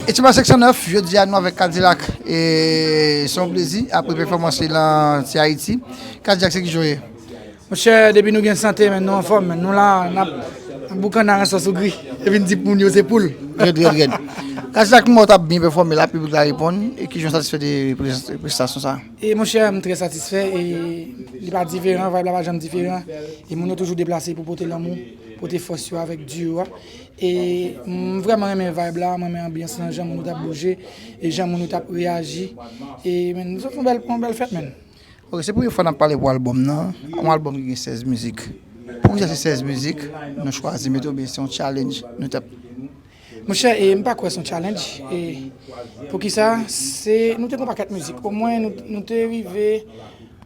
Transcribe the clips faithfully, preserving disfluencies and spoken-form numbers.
Etienne Seksyon nèf, jodi a nou avèk Kadilak. E se yon plezi, apre pèfòmans li lan ti Ayiti. Kadilak, se ki jan w ye? Monchè, depi nou gen sante, men nou anfòm, men nou la, n ap, n ap boukannen ransò sou gri. E vin di moun yo se poul. Rèd, rèd, rèd. Kadilak, mwen wè w t ap byen pèfòme la, piblik la reponn. E ki jan w satisfè de presta-, prestasyon sa a? E monchè, m trè satisfè, e li pa diferan, vibe la pa janm diferan. E moun yo toujou deplase pou pote lanmou, pote fòs yo avèk duo a. E m vrèman renmen vibe la, m renmen anbyans lan, jan moun yo t ap bouje, e jan moun yo t ap reyaji. E, men, nou sot fè yon bèl, yon bèl fèt, men. Ok, se premye fwa n ap pale pou albòm nan, yon albòm ki gen sèz mizik. Poukisa se sèz mizik nou chwazi mete, oubyen se yon challenge nou t ap Monchè, e m pa kwè se yon challenge. E poukisa? Se, nou te gen yon pakèt mizik. Omwen, nou, nou te rive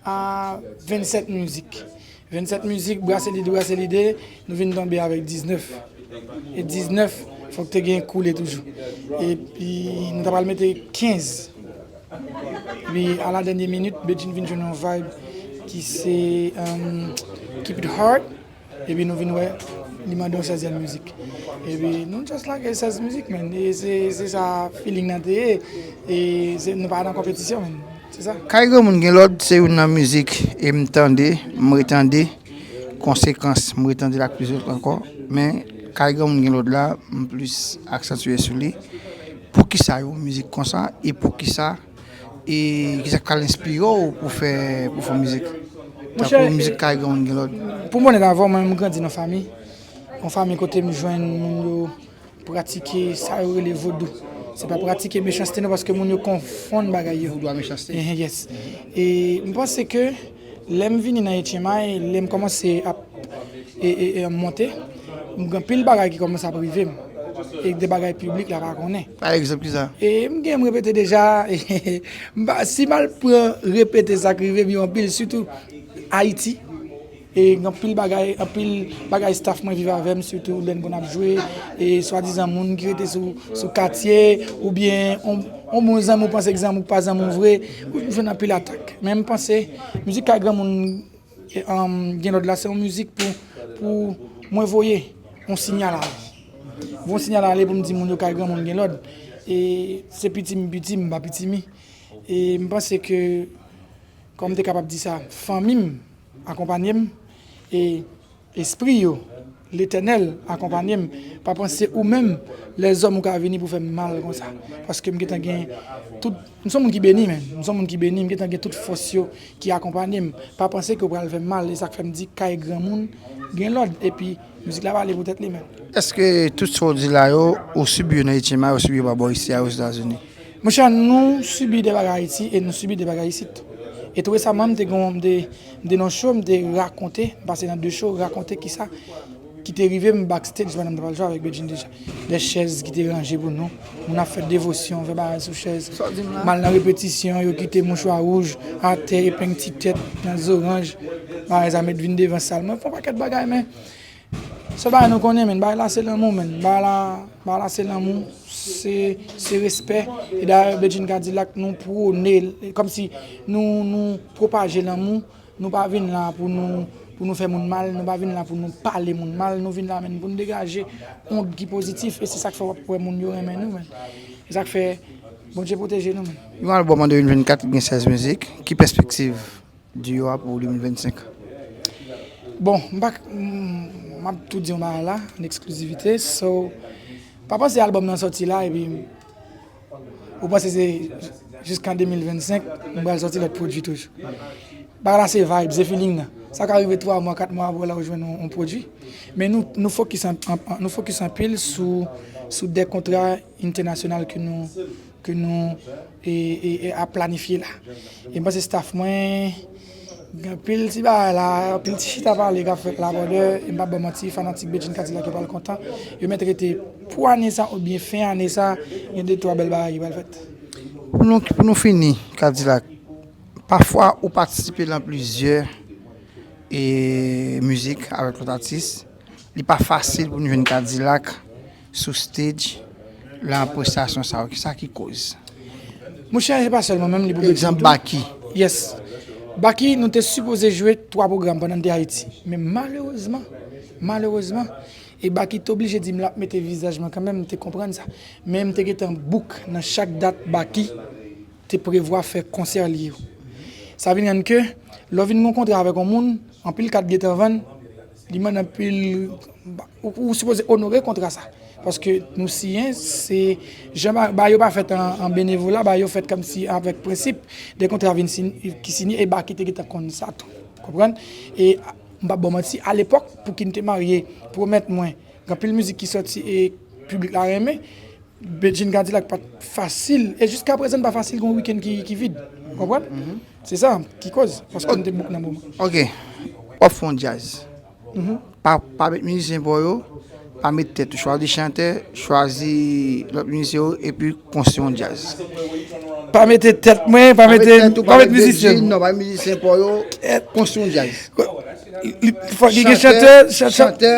a vennsèt mizik. Vennsèt mizik, brase lide, brase lide, nou vin tonbe avèk diznèf. E diznèf, fòk te gen koule toujou. Epi, nou ta pral mete kenz. Epi, a la dènye minit, Bedjine vin jwenn yon vibe ki se, um, Keep It Hard. Epi nou vin wè, li mande yon sèzyèm mizik. Epi nou just lage sèz mizik, men. E se, se sa feeling nan te ye. E se, nou pa nan konpetisyon, men. Se sa. Kay Granmoun Gen Lòd se youn nan mizik, e m tande, m retande, Konsekans, m retande l ak plizyè lòt ankò. Men, Kay Granmoun Gen Lòd la, m plis aksantye sou li. Poukisa yon mizik konsa, e poukisa E kisa k pral enspire w pou fè, pou fè mizik? Tankou mizik Kay Granmoun Gen Lòd. Pou m onèt avè w, mwen menm, m grandi nan fanmi. Yon fanmi kote m jwenn moun yo pratike sa yo rele vodou. Se pa pratike mechanste non, paske moun yo konfonn bagay yo. Vodou a mechanste? Ehe, yes. E m panse ke lè m vini nan H M I, lè m kòmanse ap e, e, e, monte, m gen anpil bagay ki kòmanse ap rive m. E de bagay piblik la pa konnen. Pa egzanp, kisa? E m gen m repete deja. M pa, si m al pran repete sa k rive m yo anpil, sitou Ayiti. E gen anpil bagay, anpil bagay staff mwen viv avè m, sitou lè n konn ap jwe, e swadizan moun ki rete sou, sou katye, oubyen on, on bon zanmi w panse k zanmi w k pa zanmi w vre, ou jwenn anpil atak. Men m panse, mizik Kay Granmoun e, um, Gen Lòd la, se yon mizik pou, pou mwen voye yon sinyal ale. Voye yon sinyal ale pou m di moun yo Kay Granmoun Gen Lòd. E se piti m piti, m pa pitimi. E m panse ke, kòman m te kapab di sa, fanmi m akonpanye m, e espri yo, Letènèl akonpanye m. Pa panse ou menm, lèzòm, ou ka vini pou fè m mal konsa. Paske m gentan gen tout, m se yon moun ki beni, men. M se yon moun ki beni, m gentan gen tout fòs yo ki akonpanye m. Pa panse ke w pral fè m mal, e sa k fè m di Kay Granmoun Gen Lòd, epi mizik la pale pou tèt li menm. Èske tout sa w di la yo, ou sibi yo nan H M I, ou sibi yo pa bò isi a, Ozetazini? Monchè, nou sibi de bagay Ayiti e nou sibi de bagay isit. E tou resaman, m te gon, m te, m te nan show, m te rakonte, m pase nan de show, rakonte kisa ki te rive m backstage pandan m t ap al jwe avèk Bedjine deja. De chèz ki te ranje pou nou. Moun ap fè devosyon, fè bagay sou chèz. M al nan repetisyon, yo kite mouchwa wouj atè, epeng ti tèt nan zoranj. Bagay sa met vin devan sal. Mwen fè yon pakèt bagay, men sèl bagay nou konnen, men, bagay la se lanmou, men. Bagay la, bagay la se lanmou, se, se respè. E dayè, Bedjine Kadilak, nou pwone, kòmsi nou, nou pwopaje lanmou. Nou pa vin la pou nou, pou nou fè moun mal, nou pa vin la pou nou pale moun mal, nou vin la, men, pou nou degaje ond ki pozitif, e se sa k fè w ap wè moun yo renmen nou, men. E sa k fè Bondye pwoteje nou, men. Yon albòm an de mil vennkat ki gen sèz mizik, ki pèspektiv duo a pou de mil vennsenk? Bon, m pa, m, m ap tou di yon bagay la, an eksklizivite, so, pa panse albòm nan sòti la, epi Ou panse se jiskan de mil vennsenk, m pral sòti lòt pwodui toujou? Bagay la se vibe, se feeling nan. Sa ka rive twa mwa, kat mwa apre la ou jwenn yon, yon pwodui. Men nou, nou fokis an, an, an, nou fokis anpil sou, sou de kontra entènasyonal ke nou, ke nou e, e, e ap planifye la. E m panse staff mwen, Gen anpil ti bagay la, anpil ti chita pale k ap fèt la, brother. E m p ap ba w manti, fanatik Bedjine Kadilak yo pral kontan. Yo mèt rete pou ane sa oubyen fen ane sa, gen de twa bèl bagay ki pral fèt. Pou nou, pou nou fini, Kadilak, pafwa ou patisipe nan plizyè, e, mizik avèk lòt atis. Li pa fasil pou n jwenn Kadilak sou stage, lan prestasyon sa yo. Kisa ki koz? Monchè, se pa sèlman menm li pou Bedjine tou. Egzanp, Baky. Yes. Baky, nou te sipoze jwe twa pwogram pandan n te Ayiti. Men malerezman, malerezman, E Baky te oblije di m l ap mete vizaj mwen kanmenm, m te konprann sa. Men m te gentan book nan chak dat Baky te prevwa fè konsè li yo. Sa vin rann ke, lè w vin gen yon kontra avèk yon moun, anpil kat gentan vann, li mande anpil, ou, ou sipoze onore kontra sa. Paske nou siyen, se jan ba, ba yo pa fèt an, an benevola, ba yo fèt kòmsi avèk prensip, de kontra vin sin, ki sinye, e Baky te gentan konn sa tou. Konprann? E m p ap ba w manti, alepòk, pou ki n te marye, pwomèt mwen, gen anpil mizik ki sòti e piblik la renmen, Bedjine Cadillac pa t fasil, e jiska prezan n pa fasil gen yon wikenn ki, ki vid. Konprann? Se sa ki koz, paske n te book nan moman. Ok. W ap fè yon djaz. Pa, pa met mizisyen pa w yo, pa met tèt ou. Chwazi chantè, chwazi lòt mizisyen yo, epi konstwi yon djaz. Pa mete tèt mwen, pa mete, pa met mizisyen. Non, pa met mizisyen pa w yo, konstwi yon djaz. Li, li, fòk li gen chantè, chantè,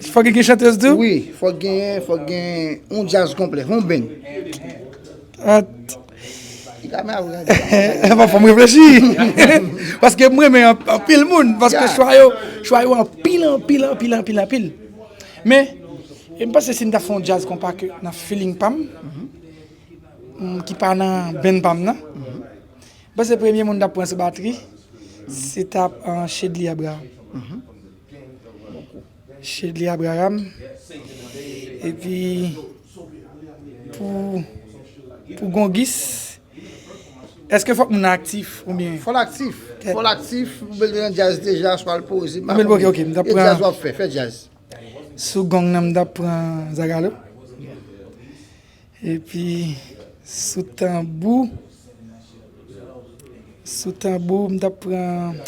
fòk li gen chantèz tou? Wi, fòk genyen, fòk genyen yon djaz konplè, yon band. At. Li ka men ap gade. Epa, fò m reflechi. Paske m renmen an, anpil moun. Paske chwa yo, chwa yo anpil, anpil, anpil, anpil, anpil. Men, e m panse si m ta fè yon djaz konpa ke nan feeling pa m, m, ki pa nan band pa m nan, m panse premye moun m t ap pran sou batri, se t ap, uh, Shedly Abraham. Shedly Abraham. Epi, pou, pou Gongis, èske fòk moun nan aktif oubyen? Fò l aktif. Fò l aktif, ou byen nan djaz deja, swa l poze, m pa konnen. Ok, ok, m t ap pran. E djaz w ap fè, fè djaz. Sou gong nan, m t ap pran Zagalo. Epi, sou tanbou, sou tanbou, m t ap pran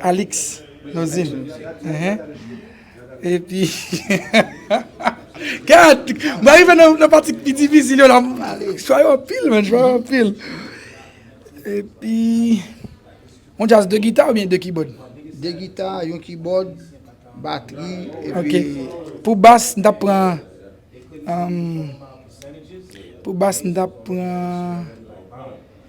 Alix Lozil. Enhen. Epi, gad, m rive nan, nan pati ki pi difisil yo la. Chwa yo anpil, man, chwa yo anpil. Epi, yon djaz de gita oubyen de kibòd? De gita, yon kibòd, batri, epi. Ok. Pou bas, m t ap pran, um, pou bas, m t ap pran,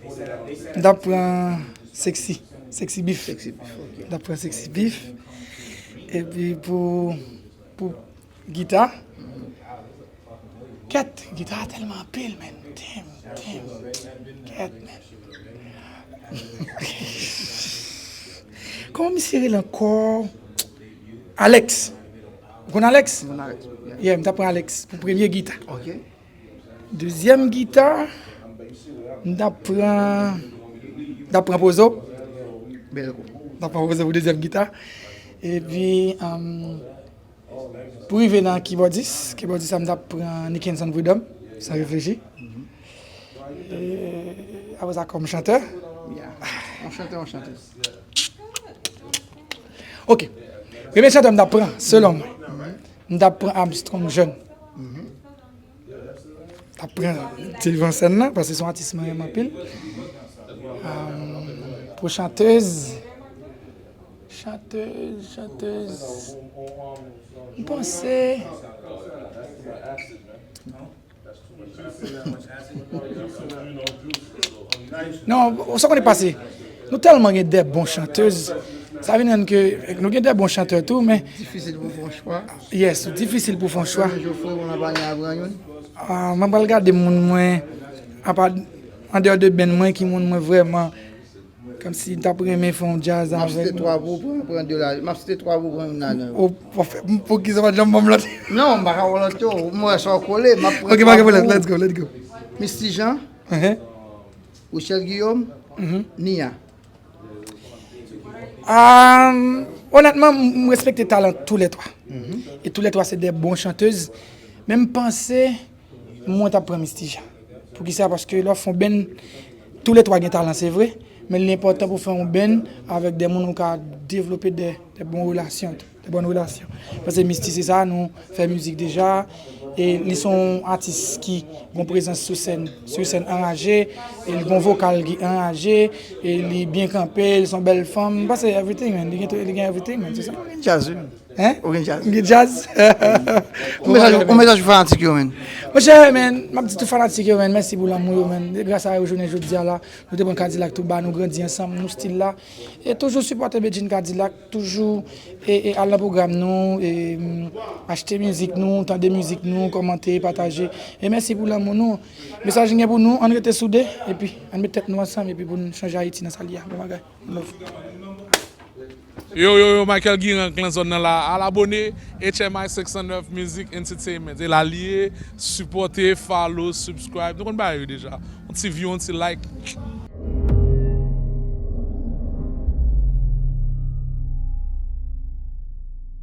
m t ap pran Sexy, Sexy Beef. Sexy Beef, ok. M t ap pran Sexy Beef. Epi pou, pou gita, kèt, gita a tèlman anpil, man. Damn, damn. Kèt, man. Kòman misye rele ankò? Alex. Ou konn Alex? M konn Alex, yeah. Yeah, m t ap pran Alex pou premye gita. Ok. Dezyèm gita, m t ap pran, m t ap pran Pozo. Bèl kou. M t ap pran Pozo pou dezyèm gita. Epi, um, pou rive nan kibòdis, kibòdis la, m t ap pran Nickenson Prud'homme, san reflechi. E, apre sa, kòm chantè. Yeah. Yon chantè, yon chantèz. Ok. Premye chantè m t ap pran, selon mwen, m t ap pran Armstrong Jeune. M t ap pran devan sèn nan, paske se yon atis mwen renmen anpil. Um, pou chantèz, chantèz, chantèz, m panse. Non, sa konnen pase. Nou tèlman gen de bon chantèz. Sa vin rann ke nou gen de bon chantè tou, men. Difisil pou fè yon chwa. Yes, difisil pou fè yon chwa. Premye jou frè mwen la pa gen avè youn. Ah, mwen pral gade moun mwen, apa, andeyò de band mwen, ki moun mwen vrèman, kòmsi m t ap renmen fè yon djaz avèk. M ap site twa pou pran, pran de la. M ap site twa pou pran youn ladan yo. Ou, pou, pou ki sa pa janm ban m lòt? Non, m pa ka pran lòt yo. M wè sa w kole, m ap pran twa pou ou. Ok, pa gen pwoblèm, let's go, let's go. Misty Jean, Richel Guillaume, Nia. Ah, onètman, m, m respekte talan tou lè twa. E tou lè twa se de bon chantèz. Men m panse mwen t ap pran Misty Jean. Poukisa? Paske lè w fè yon band, tou lè twa gen talan, se vre, men li enpòtan pou fè yon band avèk de moun ou ka devlope de, de bon relasyon tou, de bòn relasyon. Paske Misty se sa, nou fè mizik deja, e li se yon atis ki gon prezans sou sèn, sou sèn anraje, e li gon vokal ki anraje, e li byen kanpe, li se yon bèl fanm, m panse everything, man, li gen, li gen everything, man, se sa. Li gen djaz, wi. Hein? Ou gen djaz. Gen djaz. Yon mesaj, yon mesaj pou fanatik yo, men. Monchè, men, m ap di tout fanatik yo, men, mèsi pou lanmou yo, men. Gras a yo, jounen jodi a la, nou te pran Kadilak tou ba, nou grandi ansanm, nou still la. E toujou sipòte Bedjine Kadilak, toujou e, e al nan pwogram nou, e, mm, achte mizik nou, tande mizik nou, kòmante, pataje. E mèsi pou lanmou nou. Mesaj gen pou nou, ann rete soude, epi ann met tèt nou ansanm, epi pou n chanje Ayiti nan sa l ye a. Bon bagay. Love. Yo, yo, yo, Michael Guiranc lan zòn nan la. Al abone, H M I cinq cent neuf Music Entertainment. E la l ye, sipòte, follow, subscribe. Nou konn bagay yo deja. Yon ti view, yon ti like.